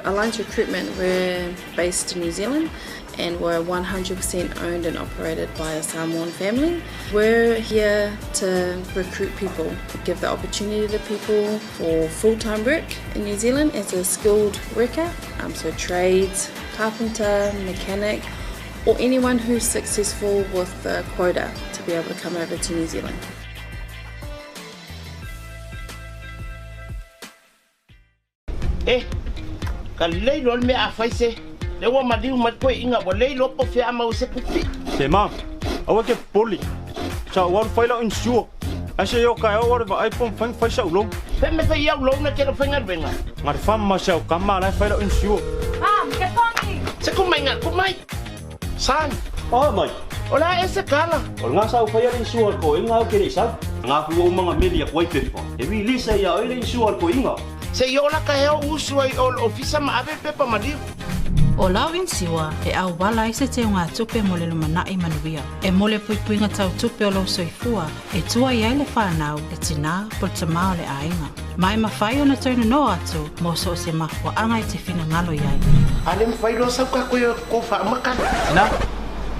Alliance Recruitment, we're based in New Zealand and we're 100% owned and operated by a Samoan family. We're here to recruit people, give the opportunity to people for full-time work in New Zealand as a skilled worker, so trades, carpenter, mechanic, or anyone who's successful with the quota to be able to come over to New Zealand. E, ka lelei loa le mea a fai se, lea ua maliu mai toeaiina ua le iloa po o fea a maua se tupe. Se ma, aua e te popole, sa ou alu fai lau insure. Ae se i o taeao ou alu e vaai po o mafai ona fai sa'u loan. Fea mea fai i au loan e te le o faigaluega? Na le fama ma si au tama la e fai lau insure. Mom, ke pongi! Se kumaiga, kumai! Son! Oa mai! O le a ea se tala? O lena sa ou faia le insure a le toeaina au ke le i sau. Nga fu ou manga meli atu ai pepa. E release ai ia oe le insure a le toeaina. Se i oo la ka hea o usu ai o le ofisa ma ave le pepa maliu. ʻO lau inisiua e ʻauwala ai se teugatupe mo le lumanai manuia. E mo le puipuiga tau tupe o lou soifua e tua i ai le fanau, le tinā po le tamā o le ʻāiga. Ma e mafai ona toe nonoa atu mo so o se mafuaaga e te finagalo i ai. A le mafai loa sau ka koe ko faamakala. Tina,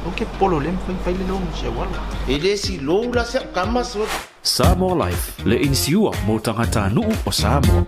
aua ke popole o lea e mafai ona fai le loan mo si au alo. E le silou la si au tama so. Samoa Life, le inisiua mo tagatanuu o Samoa.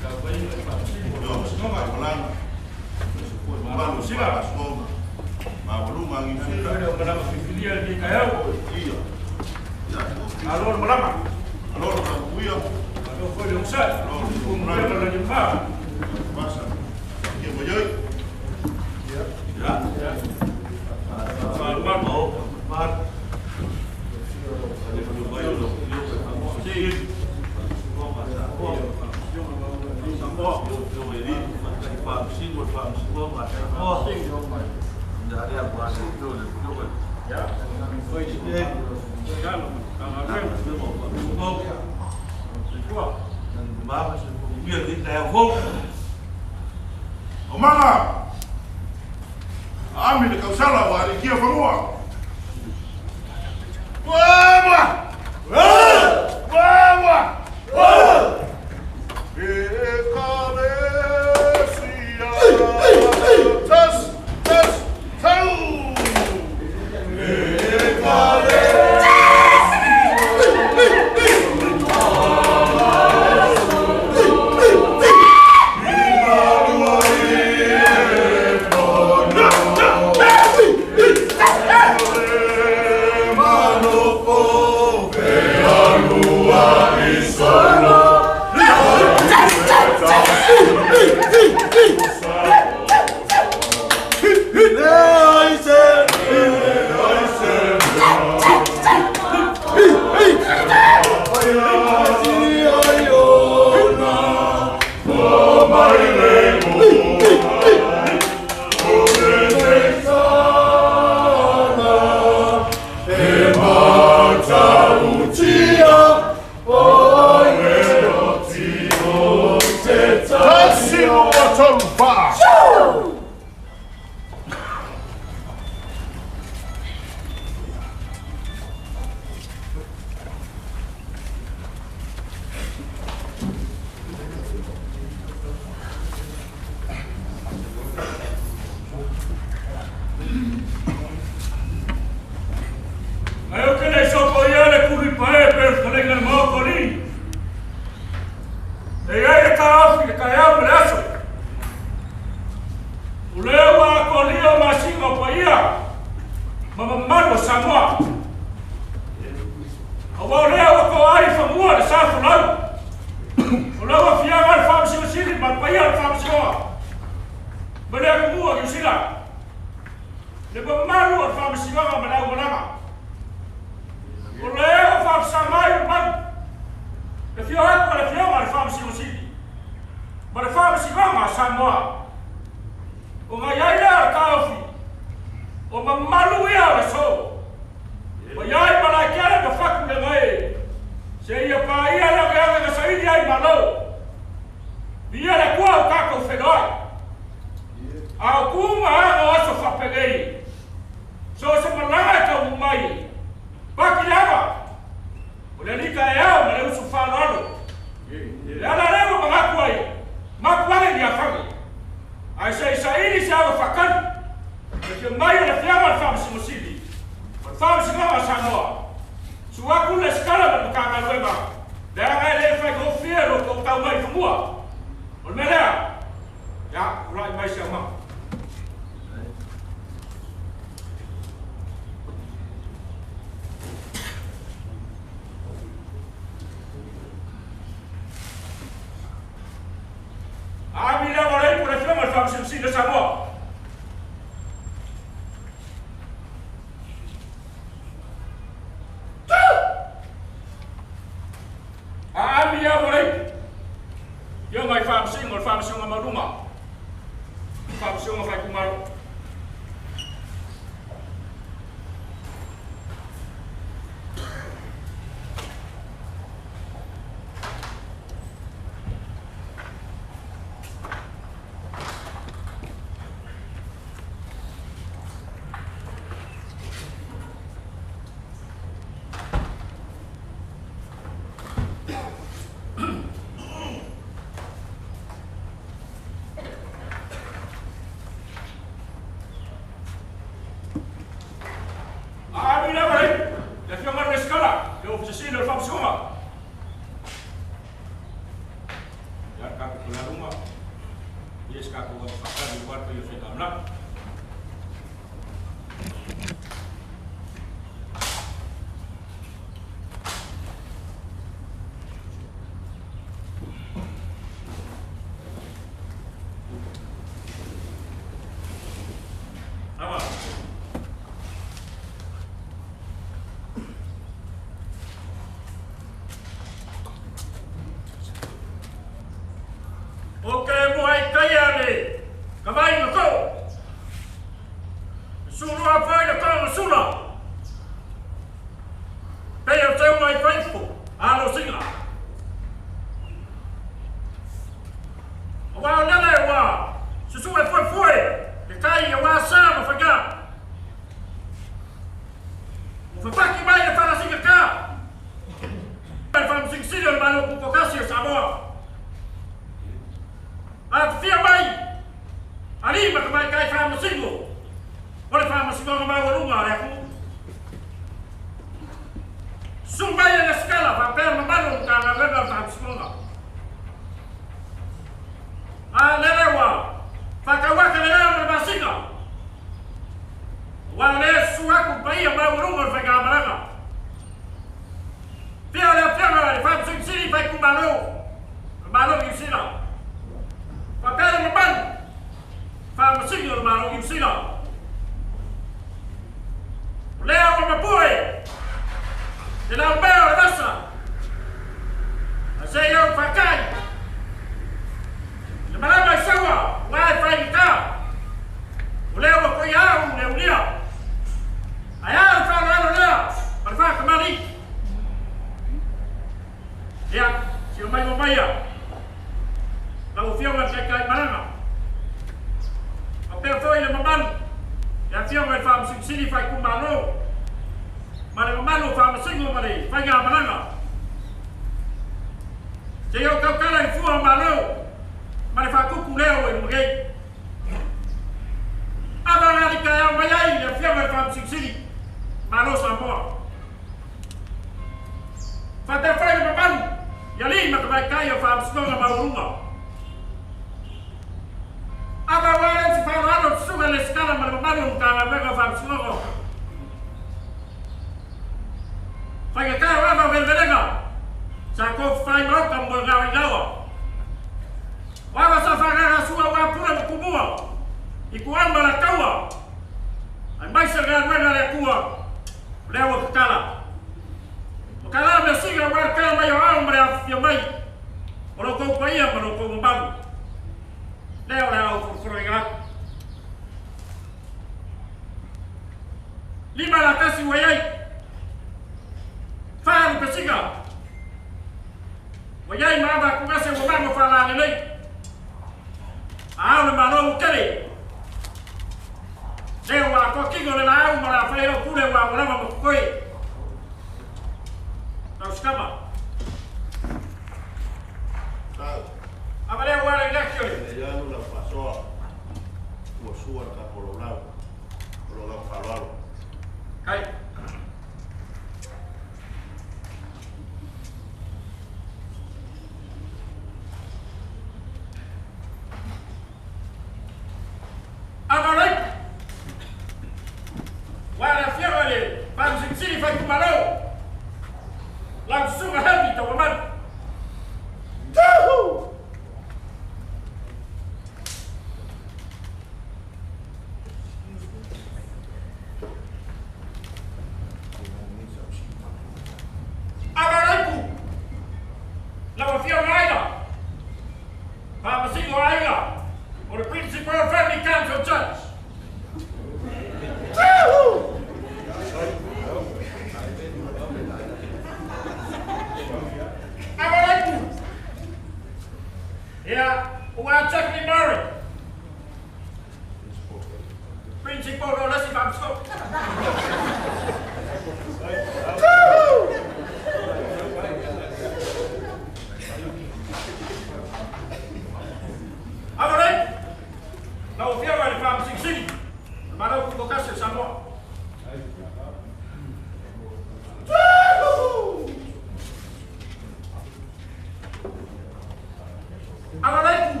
Avalaiku.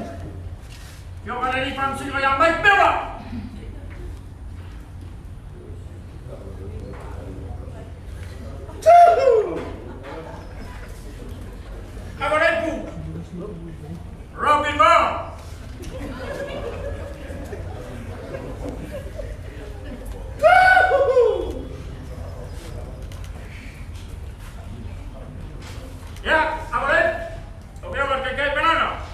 Fioga le li whamsinga ia mai pewa. Rock and roll. Ya, abolé. O que que que banana.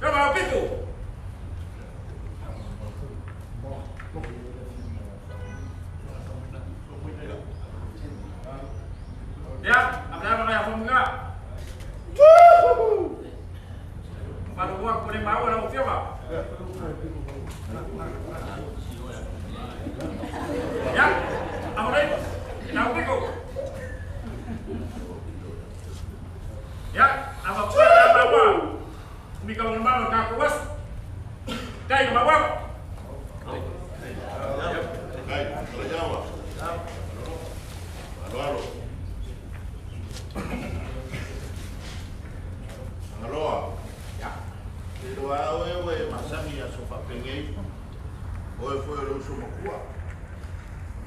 Toma pitu. Ya, abla ya fonga. Malu ko ni mawa na ufioga. Ya, abolé. Na upiko. Ya, aba pua mawa. Mika ngama ka kuwas. Kai mawa. Kai, rajawa. Alo alo. Aloa. Ya. Te loa oe oe masami a sofa pengei. Oe foi o uso makua.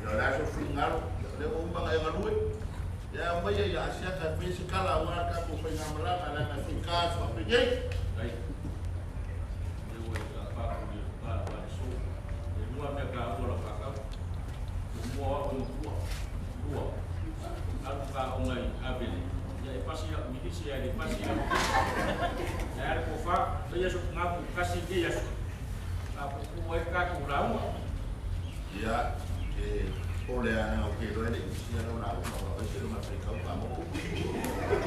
Ya la so fingalo. Le o manga e ngalue. Ya mai ya asia ka pesi kala wa ka ko fai ngamala ala na fika so pengei. Ai. Le o ka pa ko ni pa pa so. Le mua me ka o la ka ka. Mua o makua. Lua. Alu ka o ngai abele. Ya e pasi ya milisi ya e pasi ya. Ya ko fa ya so ngaku kasi ke ya so. Ka ko e ka ko la ua. Ya e ole ana o ke lo ele isi ya la ua o se ma fe ka ka mo.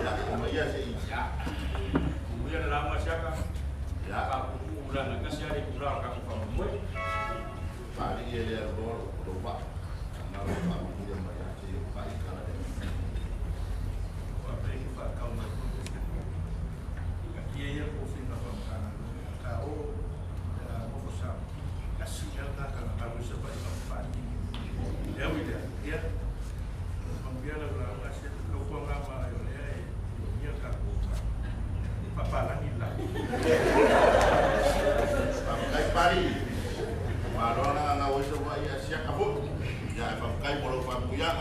Ya ko ma ya se ya. Ku ya la ma siaka. Ya ka ku ula na kasi ya ku la ka ku fa mo. Pa ni ele ro ro pa. Na ro pa ku ya ma ya se pa i kala. Ia ko finga fa kana ka o mo fo sa ka si ya ka ka ka ro sa pa i pa ni ya wi ya ya ma bia la la ma se ko ko nga ma yo le e ni ka ko ka pa pa la ni la pa kai pari ma ro na nga wo so wa ya sia ka fo ya pa kai mo lo fa mu ya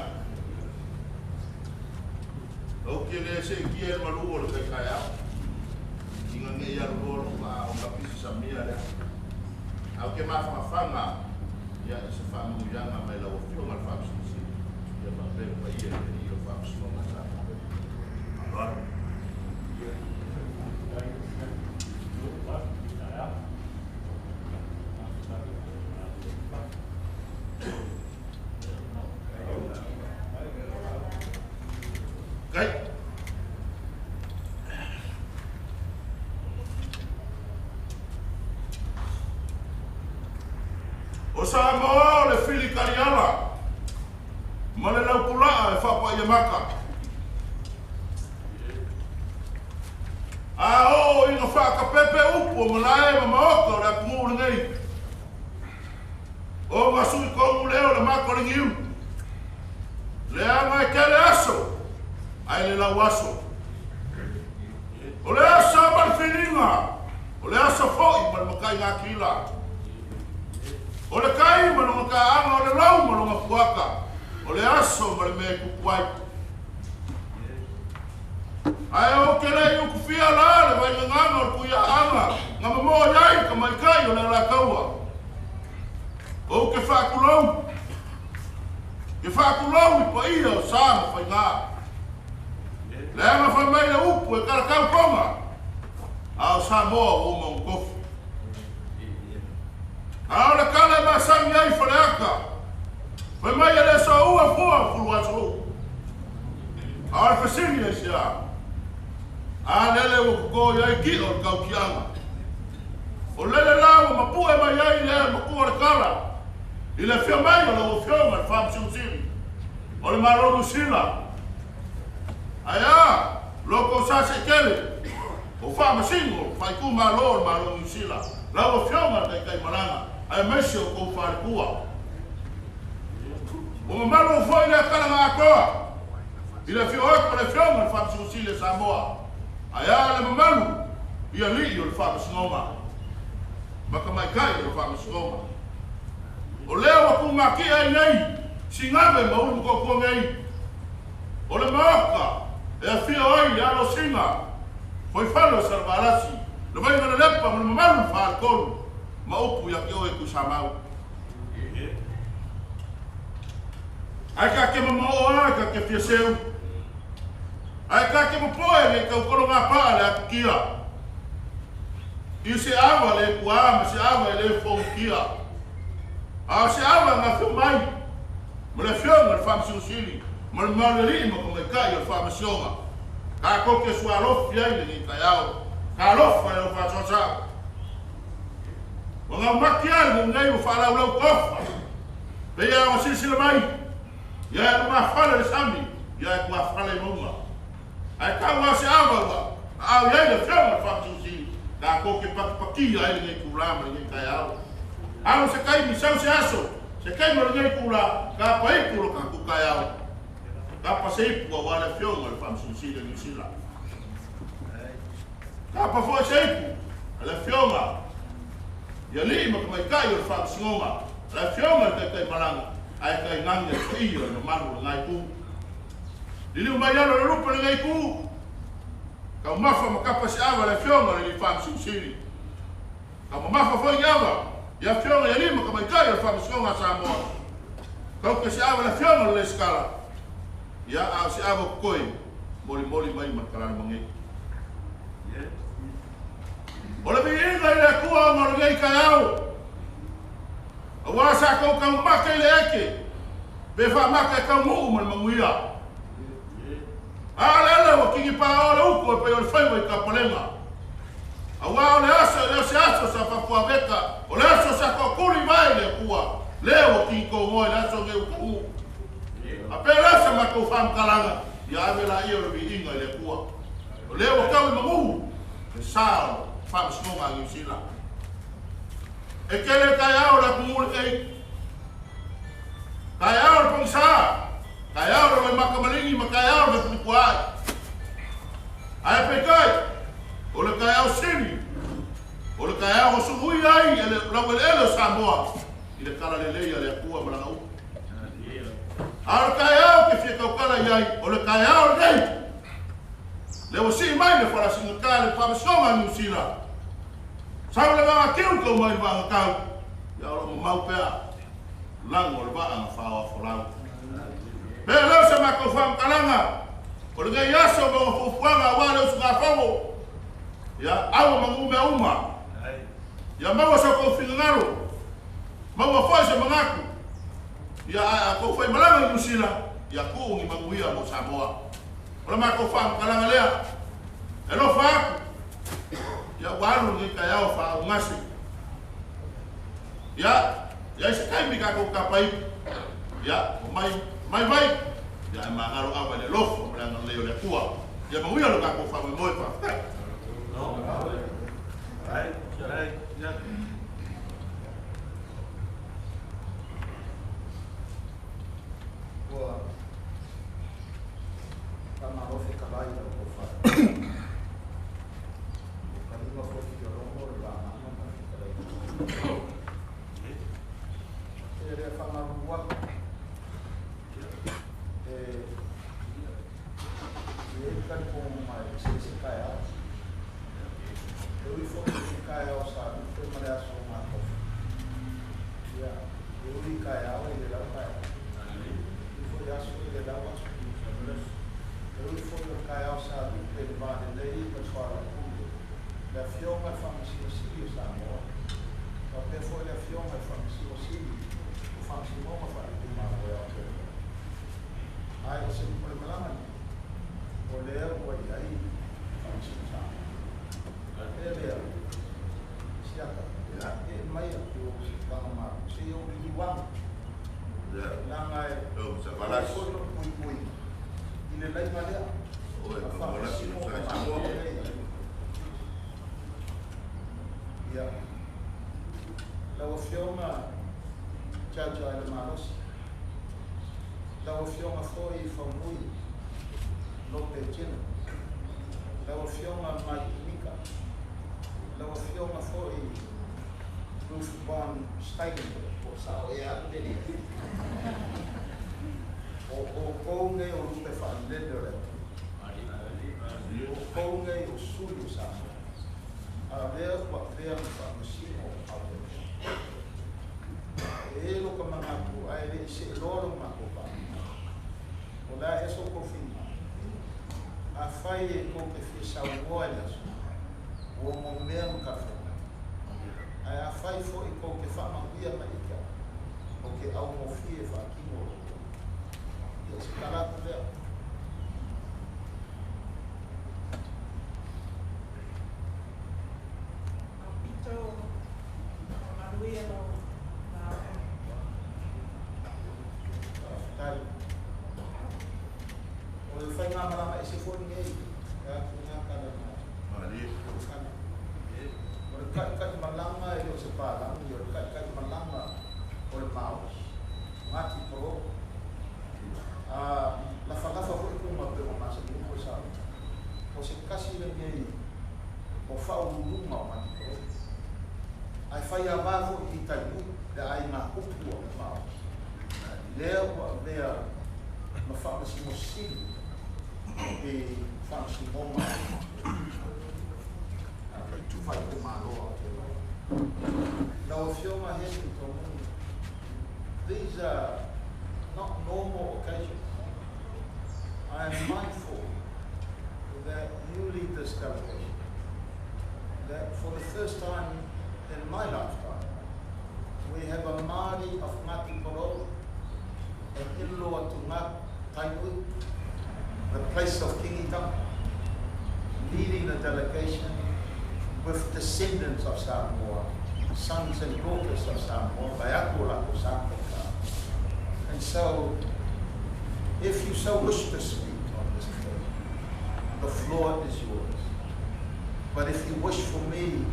o ke le se ki el malu o le kai kai inga nge ya ro ro pa o ka pisi sa mia le au ke ma fa fanga ya se fa mu ya nga mai la o fio ma fa si ya pa pe pa ia ni lo fa si ma sa allora Kai O Samoa le fili kariala ma le laupula'a e fa'apa'iamaka a oo ina fa'akapepe upu o malae ma maoka o le atunuu lenei o gasu'i kogu lea o le mako legiu leaga e kele aso ae le lau aso o le asa ma le filiga o le asa fo'i ma le makaigakila o le kai ma longa ka'aga o le lau ma longa puaka o le aso ma le mea kupu ai ae o ke lei ukufia la le vaigagaga o le kuia'aga ga mamo'o iai ka maikai o le alakaua ou ke fa'akulou i pa'ia o sa ma faigā leaga fai mai le upu e kalakau koga a o Samoa ua uma ogokofi a o le kala e masagi ai faleaka fai mai e le so'ua fua fulu asolou a o le fesili e sia a lele ua kokō iai ki'o le kaukiaga o lele la ua mapu'e mai ai lea makua le kala i le afio mai o lau afioga le faamasingosili o le Malo Nusila ae a loko sa se'ekele o faamasingo faaiku malo o le Malo Nusila lau afioga le taitaimalaga ae maise o kou falekua ua mamalu fo'i lea kalaga atoa i le afio atu o le afioga le faamasingosili e Samoa ae a le mamalu i ali'i o le faamasinoga ma ka maika'i o le faamasinoga o lea ua kumaki'a ai nei sigave ma ulu koakua nei o le maoka e afio ai le alosiga Foifalo Salavalasi, le vaiga le lepa ma le mamalu le faaletolu, ma upu ia te oe Tuisamau. Ae ka ke mamao a ka ke fia seu. Ae ka ke mapoe le kaukolo ngā paa le atukia. I se awa le kua ma se awa le fongia. A se awa ngā whio mai. Ma le fionga le whamasiusili. Ma le mauleli ma ko mai kai o le whamasionga. Ka koke sua alofi ai le ngi kai ao. Ka alofa e o whatoa. Wa ngā maki ai mo ngai o whalau lau kofa. Pe ia o silisila mai. Ia e ngā whale le sami. Ia e kua whale maunga. Ai ka ua se awa ua. Au iai le fionga le whamasiusili. Ka koke pakipakia ai le ngi kula ma le ngi kai ao. Alo se kaimi sau se aso. Se kaimi o le ngi kula. Ka paipu lo ka kukai ao. Ka paseipu a wale fionga le whamasiusili le Sila. Ka pafoe seipu a le fionga. Ia lii ma kamaikai o le whamasingonga. Le fionga le taitai malanga. Ai kai ngangi le whaia le mamalu le ngai ku. Liliu mai alo le lupa le ngai ku. Ka umafa makapa se awa le fionga le li whamasiusili. Ka mamafa foi awa. Ia fionga ia lii ma kamaikai o le whamasingonga a Samoa. Ka uke se awa le fionga le skala. Ia a se awa koi. Moli moli mai makalana mangei. O le viiga i le kua o le ngei kai au. A wā sa kau kau make i le eke. Pe wha make kau muu ma le manguia. A le ele wa kingi pā o le uku e pe o le whaiwa i ka palenga. A wā o le aso, le o se aso sa whapua veka. O le aso sa kau kuri mai le kua. Le wa kingi kou ngoi le aso ngei uku. A pe le asa ma kau whamkalanga. Ia ave la ia o le viiga i le kua. O le wa kau i mangu. Le sā o whamasingonga a Niu Sila. E kele kai ao le kungule ei. Kai ao le pongsa. Kai ao le makamalingi ma kai ao le pulikuai. Ai pe kai. O le kai ao sini. O le kai ao suhui ai e le lau ele ele o Samoa. I le kala le leia le akua malanga upu. A o le kai ao ke fia kaukala iai. O le kai ao nei. Le o si mai le whalasinga ka le whamasingonga a Niu Sila. Sau le vanga kiu kau mai vanga kau. Ia o lo mau pea. Lango le vanga whaoa folau. Pea leo se mako whamkalanga. O le ngai aso mga fufuanga a wale usu ngā whango. Ia awa mangume uma. Ia maua sa kou whingangaro. Maua foi se mangaku. Ia a kou whai malanga i Niu Sila. Ia kuungi manguia mo Samoa. O le mako whamkalanga lea. E lo whaaku. Ia waru ngi kai ao wha ungasi. Ia, ia isi kaimi ka kou kapai. Ia, o mai, mai vai. Ia e mangaro awa le lofo, ma le anga leo le kua. Ia manguia lo ka kou wha moe wha. Ai, ai, ia. Ua, ka marofe ka lai lau kou wha. Kalima foi ki rongo le vānanga ma whika lai. E rea whangarua. E e kari kongo mai se se kai ao. E ui foi ki kai ao sa ui foi mare aso ngā kofa. Ia, e ui kai ao e le lau kai ao. Ui foi aso e le lau aso. E ui foi o kai ao sa ui pe le vāne lei ma tuara pule. Le afioga e whamasiosili o Samoa. Ka pe foi le afioga e whamasiosili o whamasimonga whaaritumā o e Aotearoa. Ai o se mo le malanga ni. O lea ua i ai whamasino Samoa. E lea, siaka, e mai a te o se tanga maru. Se o liwanga. Nanga e foi no pui pui. I le lainga lea. A whamasino o lea. Ia, lau afioga Jaja i le malosi. Lau afioga foi Faumui Lope Tino. Lau afioga Mike Mika. Lau afioga foi Ruth von Steinberg. O sao e atu le lia. O kou nei o lupe whaalele o le atu. kou nei o suli o Samoa. A lea ua avea ma faamasino o Aotearoa. E e lo ka manatu ae leʻi seʻeloa lo matou va'a. O le a ea so outou finagalo? Afai e tou te fia saunoa i le aso, ua onomea ma talafeagai. Ae afai foʻi tou te faamanuia mai ia te au, ou te augofie e faatino lo outou. Ia, o se tala atu lea. Aupito manuia lau lauga. Faafetai. O le faigamalaga ese foi lenei e atu i Gakana ma Gakana. O le taʻitaʻimalaga e le o se palagi, o le taʻitaʻimalaga o le Maori, Ngāti Porou. A lafalafa foi kuga pei ona masani ai koe saunoa. O se tasi lenei o faauluuluga o Ngāti Porou. Ae faiavā foi i Tainui le aiga upu o le Maori. Lea ua avea ma faamasino sili i faamasinoga faaitumalo o Aotearoa. Lau Afioga Henry Tomuni, these are not normal occasions. I am mindful that you lead this delegation, that for the first time in my lifetime, we have a Māori of Ngāti Porou and in-law to Ngā Tainui, the place of Kingitanga, leading the delegation with descendants of Samoa, sons and daughters of Samoa, vaeatu o latou sa toka. And so, if you so wish to speak on this occasion, the floor is yours. But if you wish for me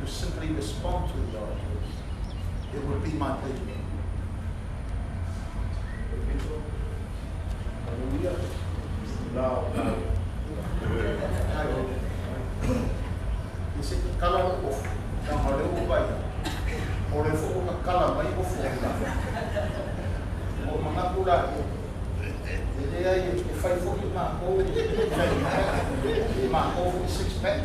to simply respond to the orators, it would be my pleasure. I se kala o ofu, leaga o lea ua vaai atu, o lea foi ua tatala mai ofu o le lafo. Ua ou manatu laia, e leai e fai foi matou matou foi six pack.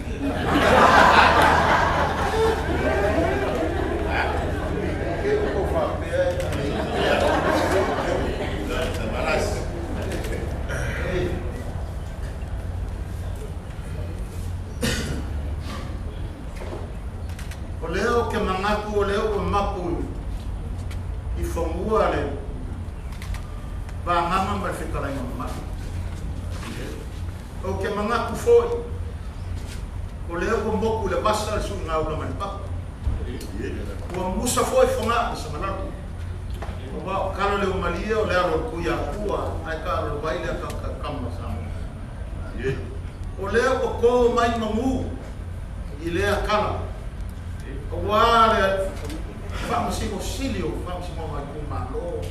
Ke ua tou faapea e. O lea ou te manatu o lea ua mapu i fanua le vagana ma le fetalaiga mamalu. Ou te manatu foi o lea ua motu i le vasa le suigaula ma le papa. Ua musa foi Fogaa ma Sagalalo. Aua o kala leo malie o le alo o le Tuiatua ae kaalo le vai lea kama Samoa. O lea ua to mai magu i lea kala aua le Faamasino Sili o Faamasinoga Itumalo,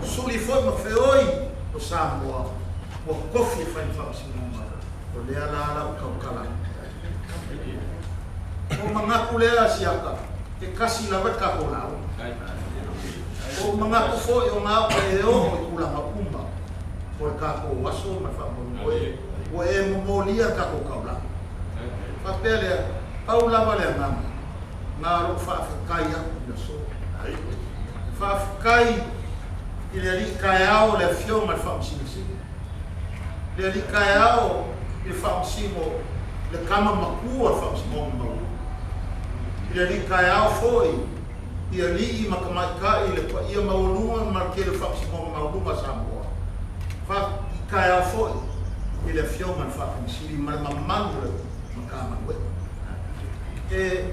suli foi ma feoi o Samoa ua tofi e fai ma Faamasinoga, o lea la lau tautala ai. O manatu lea siaka, e kasi lava le tatou lauga. O manatu foi o na e oo i tulaga uma o le tatou aso ma le faamoemoe ua e momolia le tatou taulaga. Faapea lea, pau lava le agaga, na lou faafetai atu i le aso. Faafetai i le alii taeao le Afioga i le Faamasino Sili, le alii taeao i le Faamasino le tama matua o le Faamasinoga Maualuga, i le alii taeao foi i alii ma tamaitai le paia maualuga ma le tele o Faamasinoga Maualuga a Samoa. Faafetai taeao foi i le Afioga i le Faamasino Sili ma le mamalu o le Matagaluega. E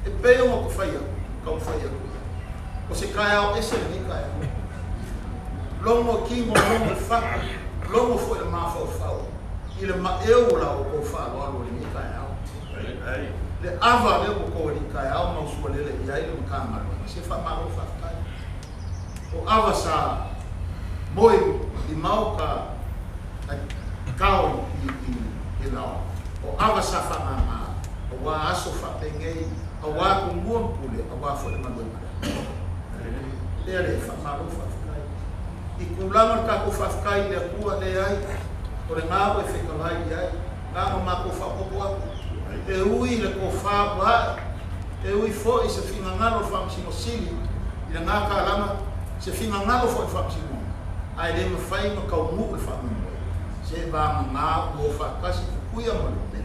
e pei ona taumafai atu, taumafai atu i ai. O se taeao ese lenei taeao. Logo tino, logo le fatu, logo foi le mafaufau i le maeu o la outou faaaloalo i lenei taeao. Le ava lea ua outou alii taeao ma usualele i ai le Matagaluega, se faamalo faafetai. O ava sa moe i maota ai kao i lao, o ava sa faagaga aua aso faapenei, aua tumua ma pule, aua foi le galuega lea. Lea le faamalo faafetai. I tulaga o le tatou faafetai i le Atua, leai, o lena ua e fetalai i ai, Na o makou faaopoopo atu. E ui i le tofā ua ae, e ui foi i se finagalo o le Faamasino Sili i lena talaga, se finagalo foi o le Faamasinoga, ae le mafai ona taunuu le faamoemoe, seivagana ua o faatasi Tutuia ma Leumele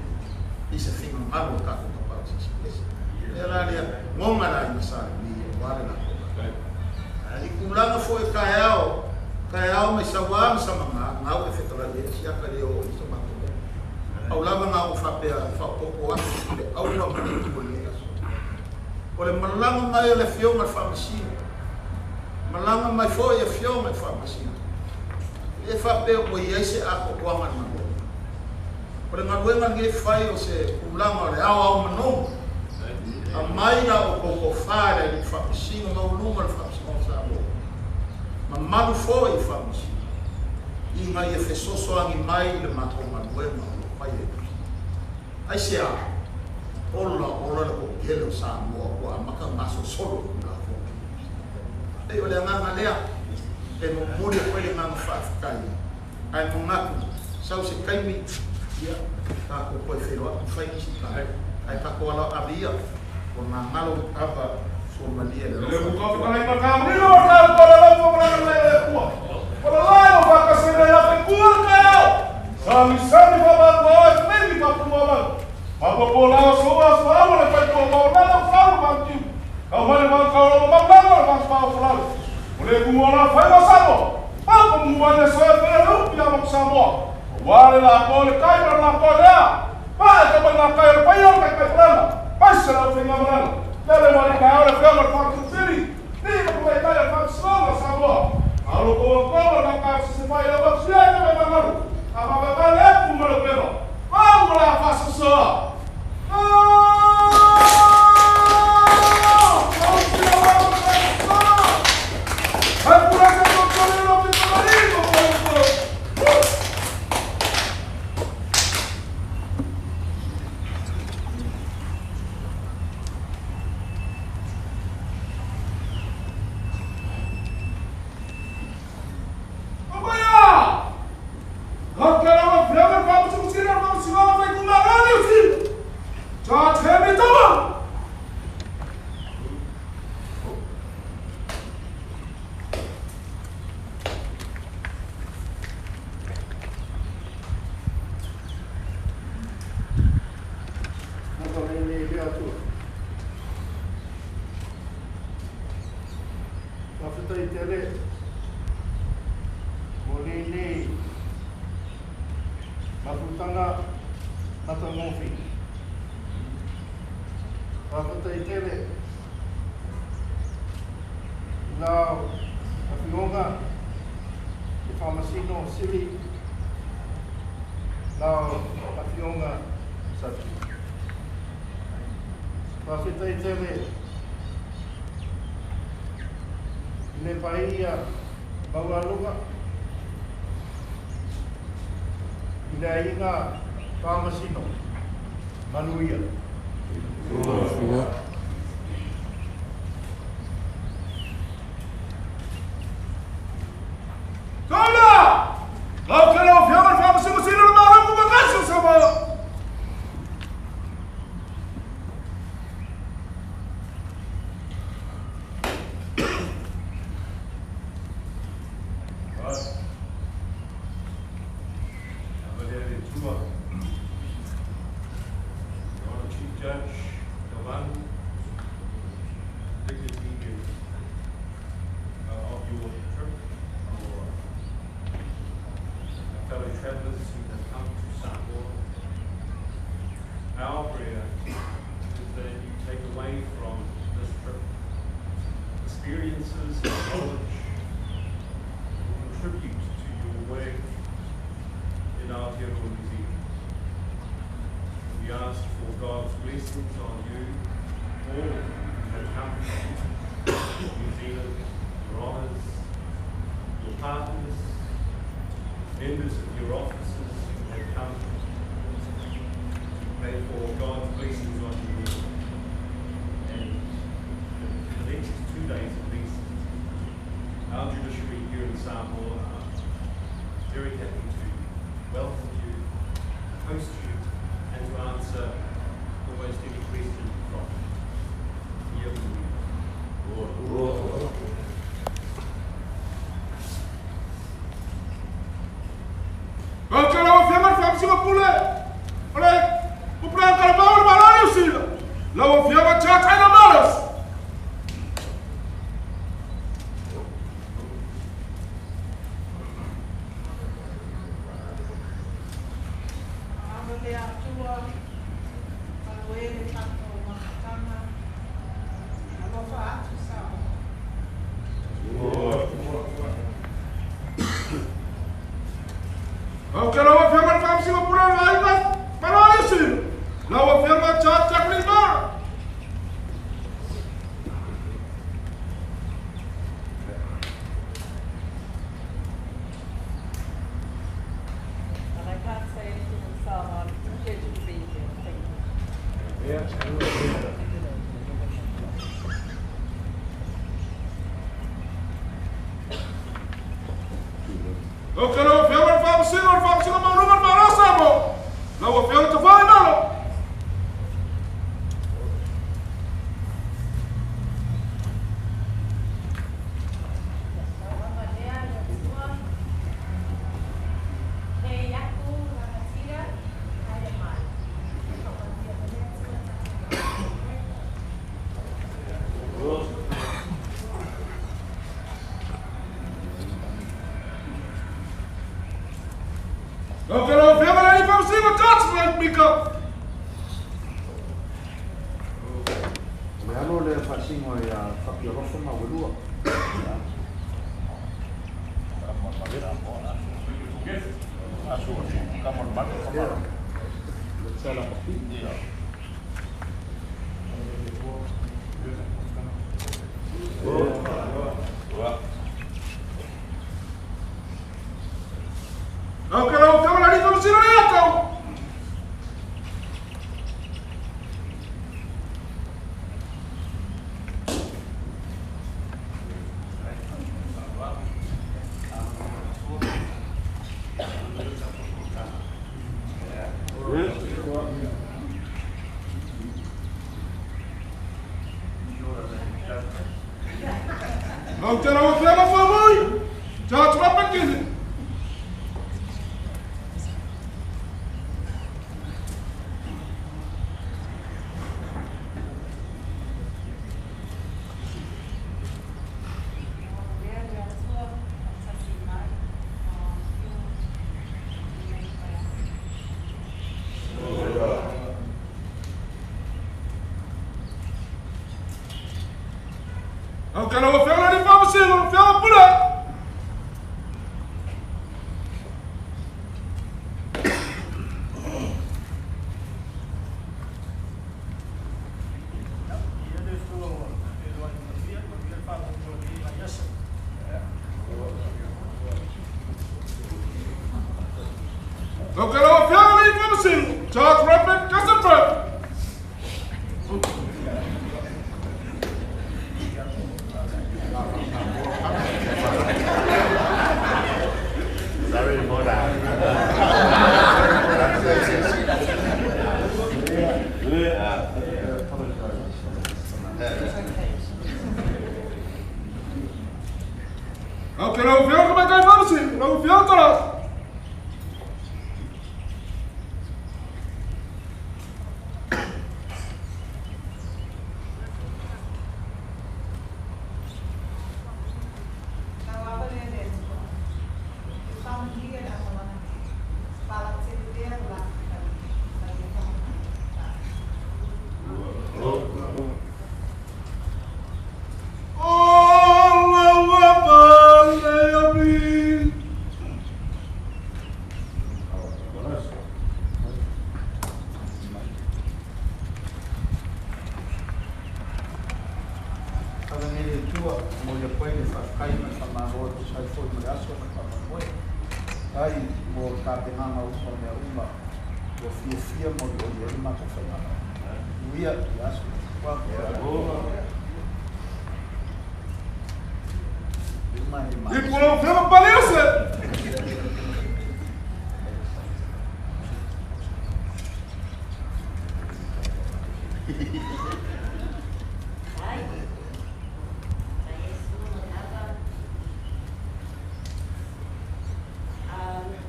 i se finagalo o tatou Tapaau Silisiliese. O le mea la lea, goga le aiga Sa Levi aua le latou galuega. I tulaga foi o taeao, taeao mai Sauā ma Samaga, gau e fetalai ai siaka e le oo i ai so matou mea. Pau lava na ou faapea e faaopoopo atu i le aula ma le itu o lenei aso. O le malaga mai o le Afioga i le Faamasino, malaga mai foi i Afioga i Faamasino, e le faapea ua i ai se atoatoaga i le galuega. O le galuega lenei fai o se tulaga o le aoao manogi. Aumai la outou tofa i le Alii Faamasino maualuga o le Faamasinoga o Samoa, mamalu foi i Faamasino, ina ia fesoasoani mai i le matou galuega o lo o fai ai. Aisea? Ola ola le toatele o Samoa ua amata ona gasolosolo i Tulafono. E pei o le agaga lea e momoli atu ai le agaga faafetai, ae manatu sau se taimi ia tatou toe feiloai ma fai nisi tala, ae tatou alo ave ia ua gagalo ava suamalie le Faafetai tele mo lenei mafutaga matagofie. Faafetai tele i lau Afioga le Faamasino Sili, lau Afioga Sati. Faafetai tele i le paia maualuga i le aiga Faamasino. Manuia. Judge Davan, dignity of your trip, your fellow travellers who have come to Samoa. Our prayer is that you take away from this trip experiences and knowledge that will contribute to your work in Aotearoa New Zealand. We ask for God's blessings on you, all who have come from New Zealand, your honours, your partners, members of your offices who have come. We pray for God's blessings on you all. And for the next 2 days at least, our judiciary here in Samoa are very happy to welcome you, host you, Lau Afioga Church Aina Maras.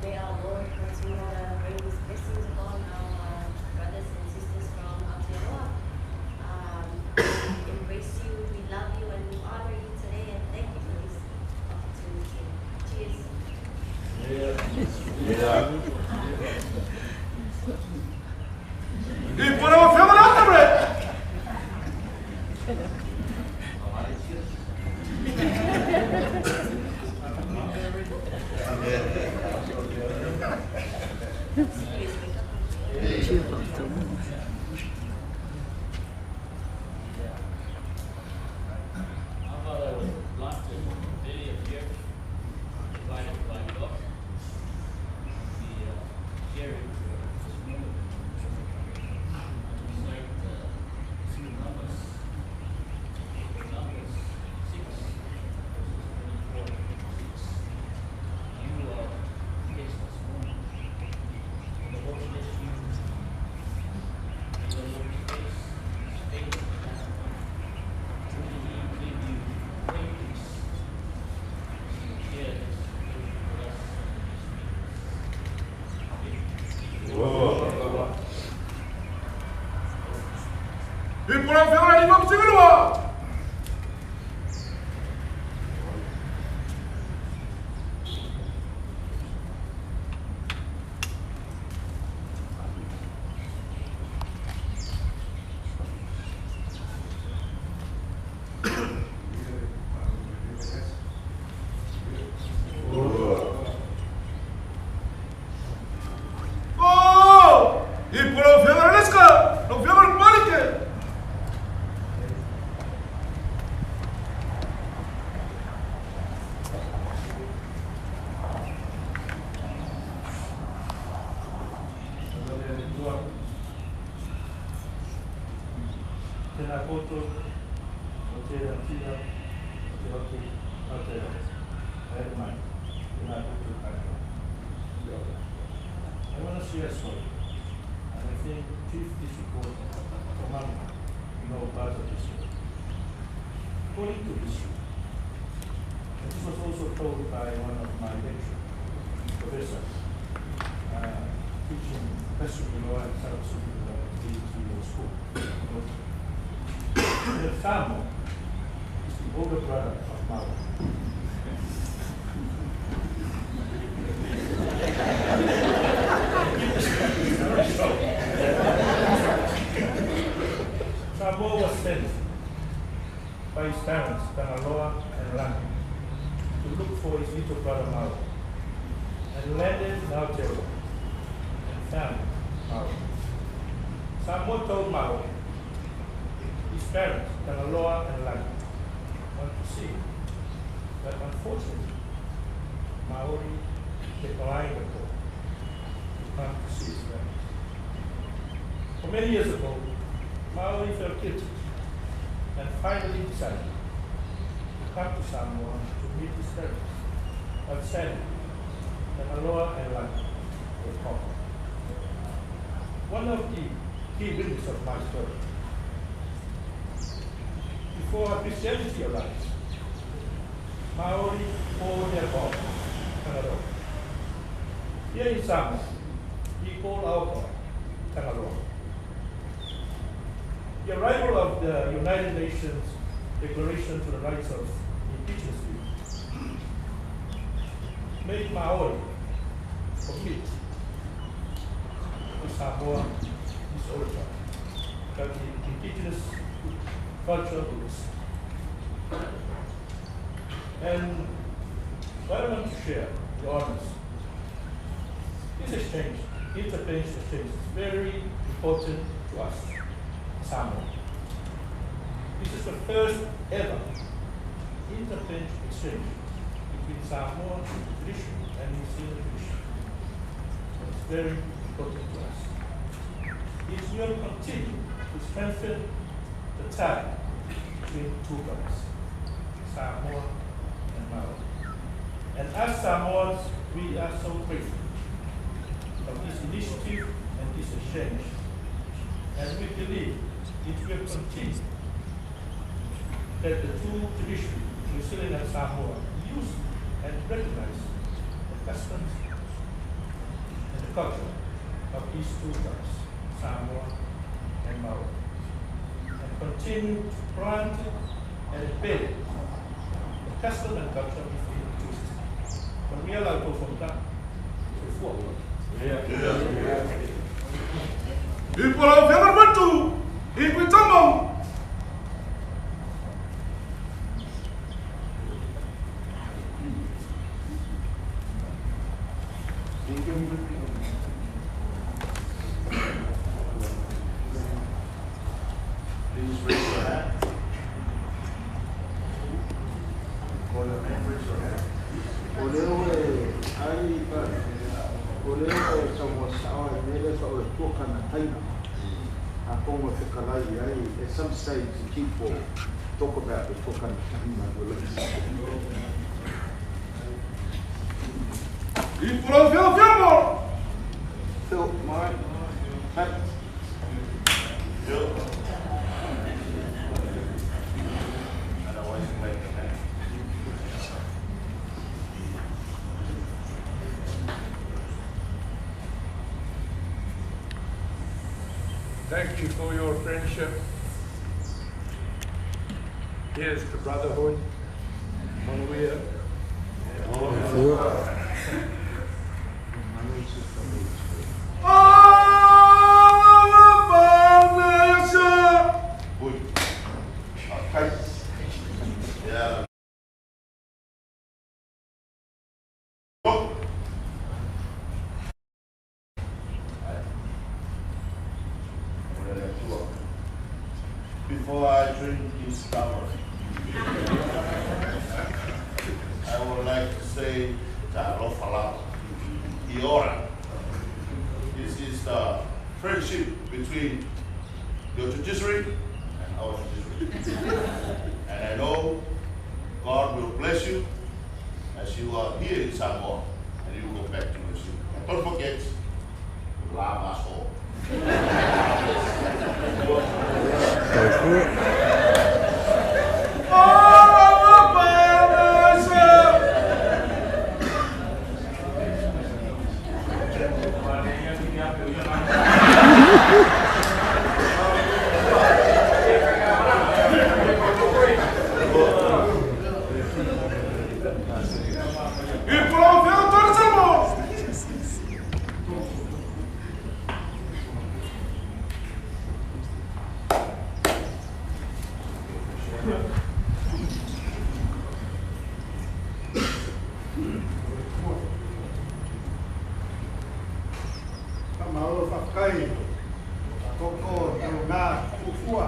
May our Lord continue to bring his blessings upon our brothers and sisters from Aotearoa. I pora o fioga le ata bre. I want to share a story, and I think Chief District Court Commander know part of this story. According to history, and this was also told by one of my lecturers, professor, teaching Pacific law and South Pacific law at the Law School. The Samo is the older brother of Maui. Samoa was sent by his parents, Tangaloa and Langi, to look for his little brother Maui, and landed in Aotearoa and found Maui. Samoa told Maui his parents, Tangaloa and Langi, want to see him, but unfortunately, Maori declined the call to come to see his parents. For many years ago, Maori felt guilty and finally decided to come to Samoa to meet his parents. But sadly, Tangaloa and Langi were caught. One of the key witnesses of my story. Before Christianity arrived, Maori called their god, Tangaloa. Here in Samoa, we call our god, Tangaloa. The arrival of the United Nations Declaration to the Rights of Indigenous People made Maori commit to Samoa this origin, that the indigenous culture roots. And what I want to share, the honors, this exchange, interfaith exchange, is very important to us, Samoa. This is the first ever interfaith exchange between Samoan tradition and New Zealand tradition. It's very important to us. It will continue to strengthen the tie between two brothers, Samoa and Maori. And as Samoans, we are so grateful of this initiative and this exchange. And we believe it will continue that the two traditions, New Zealand and Samoa, use and recognize the customs and the culture of these two tribes, Samoa and Maori, and continue to plant and embed the custom and culture within the two systems. But we are allowed to go from that to forward. Yeah. Yeah. I po lau afioga le Matu, i Tuitama. Please raise your hand. Call your name, raise your hand. O leo e ai pa o leo e sa mo sa o e mele sa o le tua kana taina. A kongo te kalai ai at some stage the chief will talk about the tua kana taina. I po lau afioga Fiamma. Phil, Murray, Pat. Otherwise, you wave your hand. Thank you for your friendship. Here's to brotherhood. Manuia. Ui. Okay. Yeah. Go. Before I drink this cover, I would like to say Talofa lava, Iora. This is the friendship between your judiciary and our judiciary. And I know God will bless you as you are here in Samoa and you go back to New Zealand. And don't forget, love us all. I po lau afioga Tony Salmo. Maolo whakai, koko tau ngā kufua.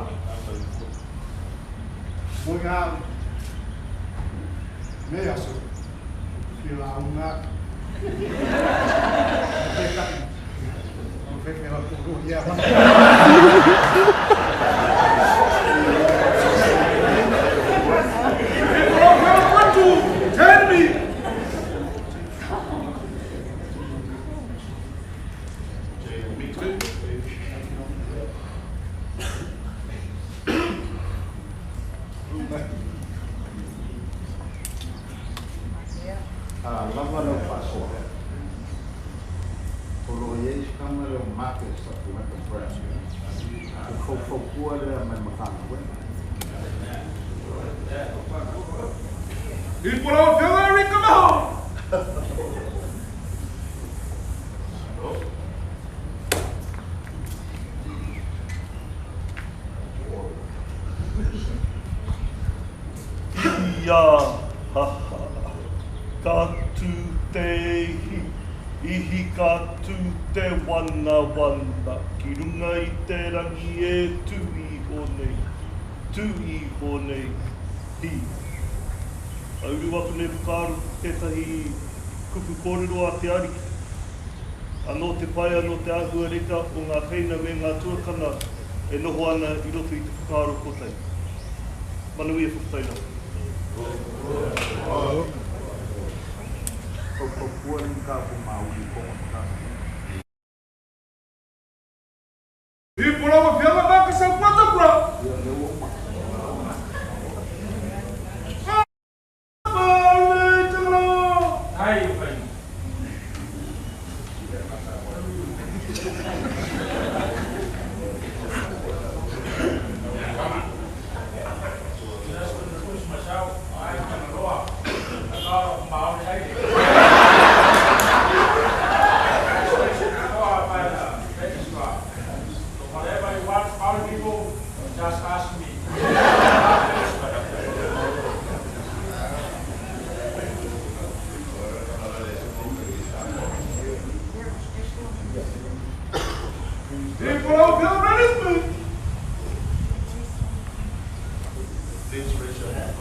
Mo ngā me aso, ki la unga. Te kai. O wheke la kuru ia. I po lau afioga Matu, Tenmi. A lava lau whasoa. O lo iei kama leo make sa puweka prayer. O faufau lea mai makana we. I po lau afioga Erika Maho. Ia ha ha, ka tū te ihi, ihi ka tū te wana wana, ki runga i te rangi e tū iho nei, tū iho nei, hi. Auru atu nei whakaaro tētahi kupu kōrero a te ariki. Anō te pai, anō te āhua reka o ngā teina me ngā tuakana e noho ana i roto i te whakaaro kotahi. Manuia whakataina. Faufau ni ka ko maui kongo makana. I po lau afioga Maka Saupata Bra. Ia leo uma. Ai, pai. Maori people, just ask me. Please raise your hand.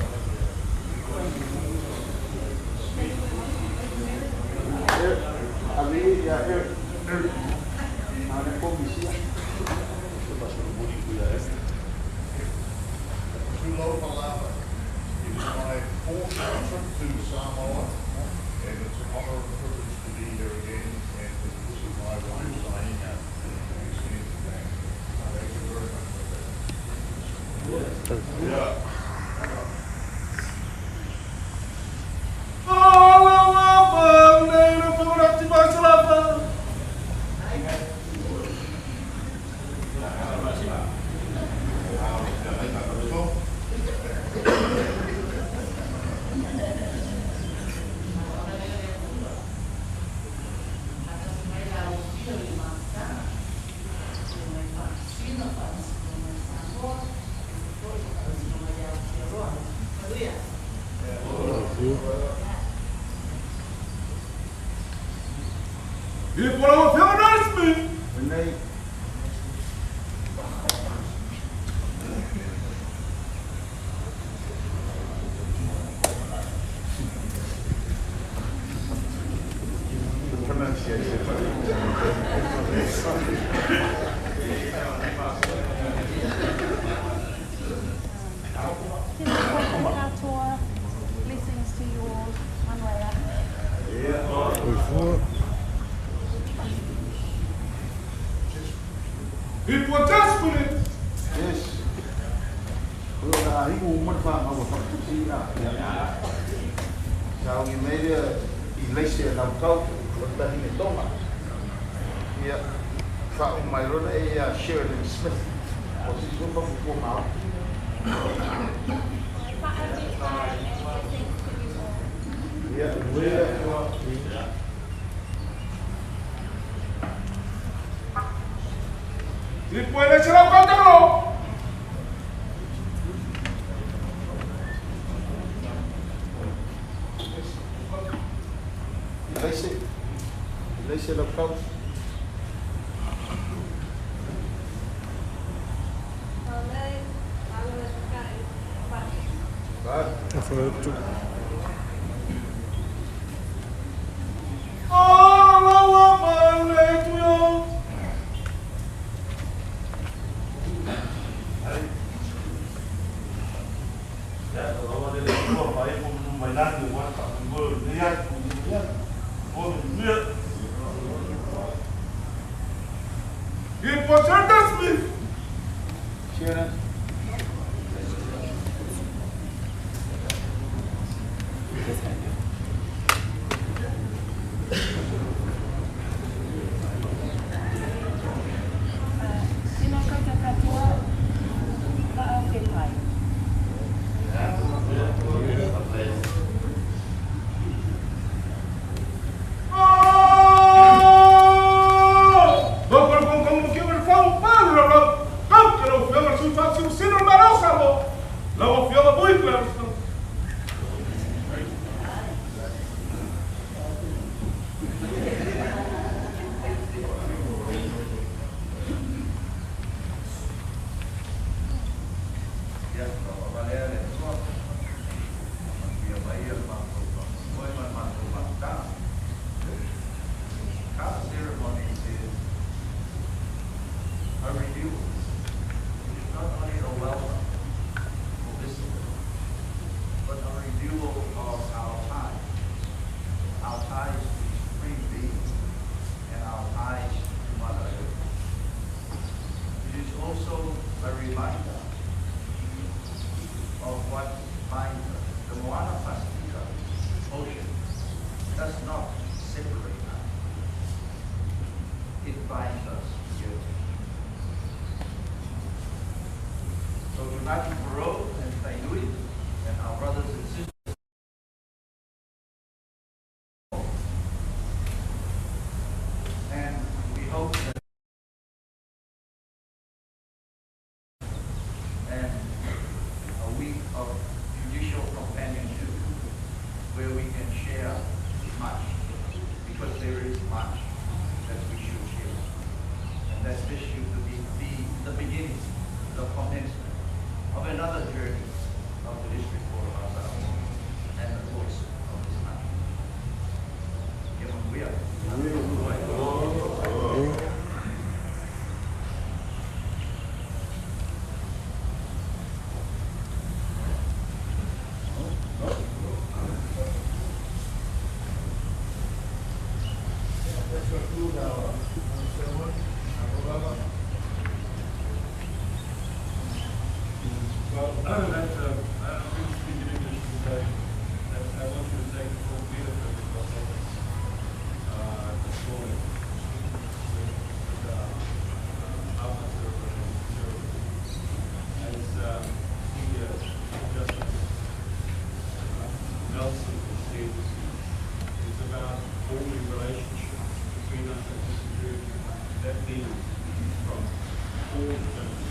It is my fourth trip to Samoa, and it's an honour and privilege to be here again, and this is my wife, Saina, who extends the thanks. Thank you very much for that. Yeah. Blessings to you all. Manuela. Yes. Sheridan Smith. Ngāti Porou and Tainui and our brothers and sisters. And we hope that the commencement of another journey of the District Court of Samoa and the courts of this country. Kia manuia. Let's conclude our ceremony. Well, I'm going to speak in English today, and I want you to take the full benefit of what happens this morning with after as Senior Justice Nelson has said, it's about forming relationships between us and the security. That means from all the judges.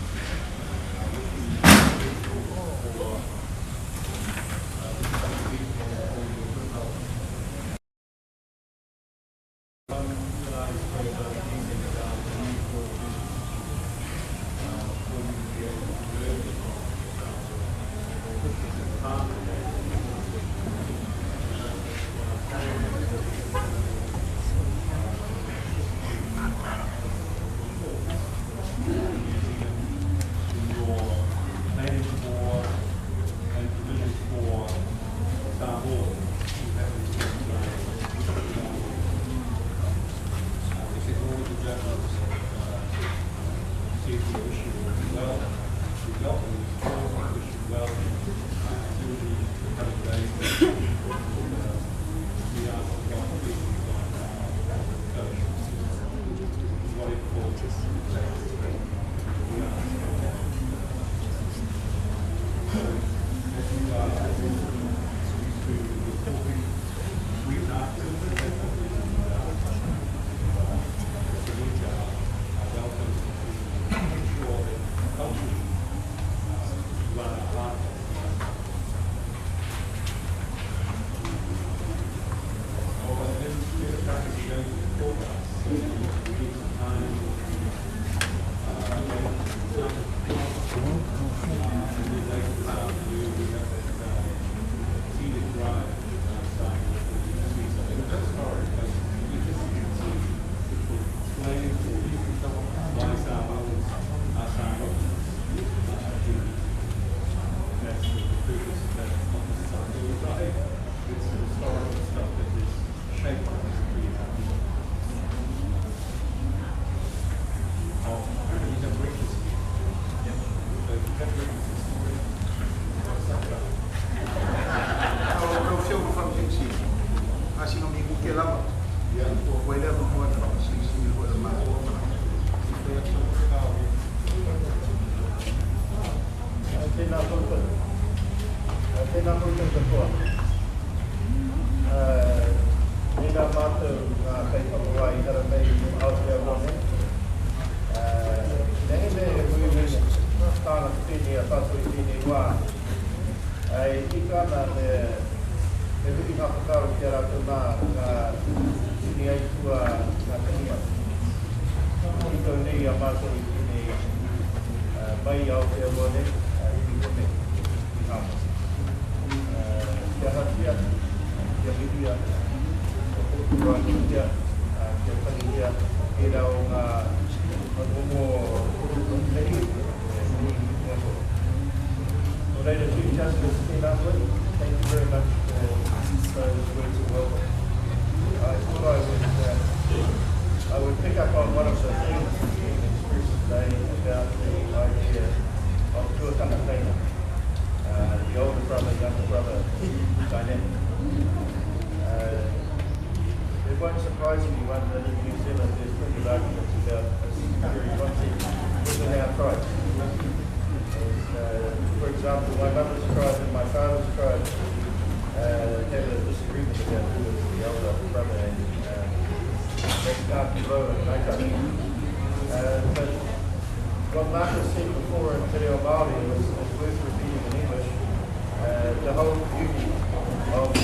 Thank you very much for those words of welcome. I thought I would pick up on one of the themes that's been expressed today about the idea of tuakana teina, the older brother, younger brother dynamic. It won't surprise anyone that in New Zealand there's plenty of arguments about this very concept within our tribes. For example, my mother's tribe and my father's tribe have a disagreement about who is the elder brother, and that's Ngāti Roa and Ngāi. But what Marcus said before in Te Reo Māori is worth repeating in English. The whole beauty of the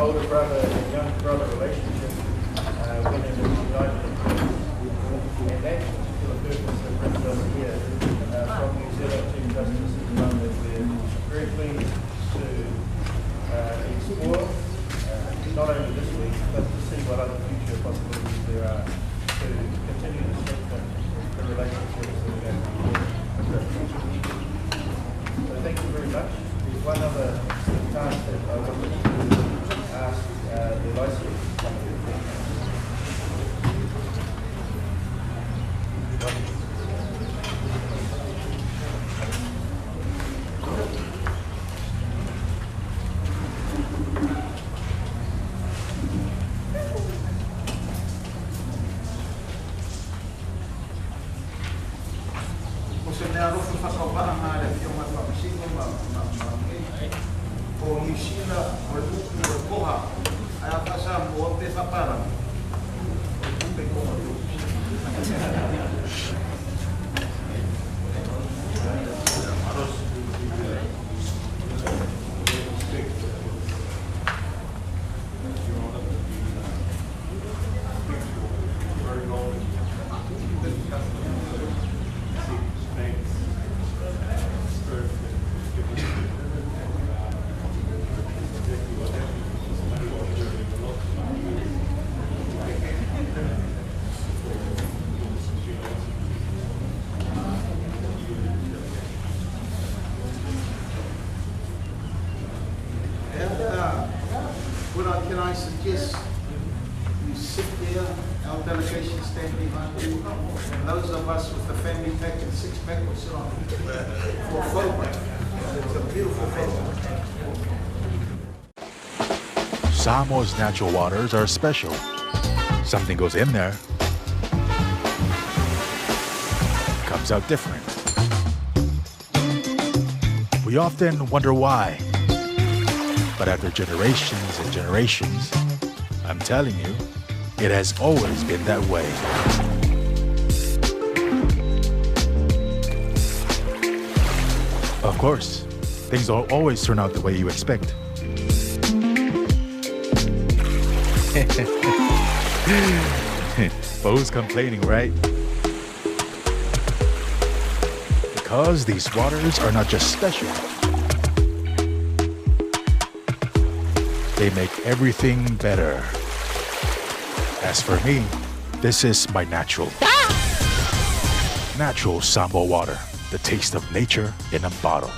older brother and younger brother relationship when it is united in purpose. And that particular purpose that brings us here from New se mea alofa faatauvaa a le Afioga i le Faamasino ma ma ma nei. O Niu Sila o le upu o le koha, ae a faa-Samoa pe faapalagi, o le tupe koha And can I suggest you sit there, our delegation stand behind you, and those of us with the family pack and six pack will sit on for a photograph. It's a beautiful photograph. Samoa's natural waters are special. Something goes in there, comes out different. We often wonder why. But after generations and generations, I'm telling you, it has always been that way. Of course, things don't always turn out the way you expect. But who's complaining, right? Because these waters are not just special, they make everything better. As for me, this is my natural. Natural Samoa water, the taste of nature in a bottle.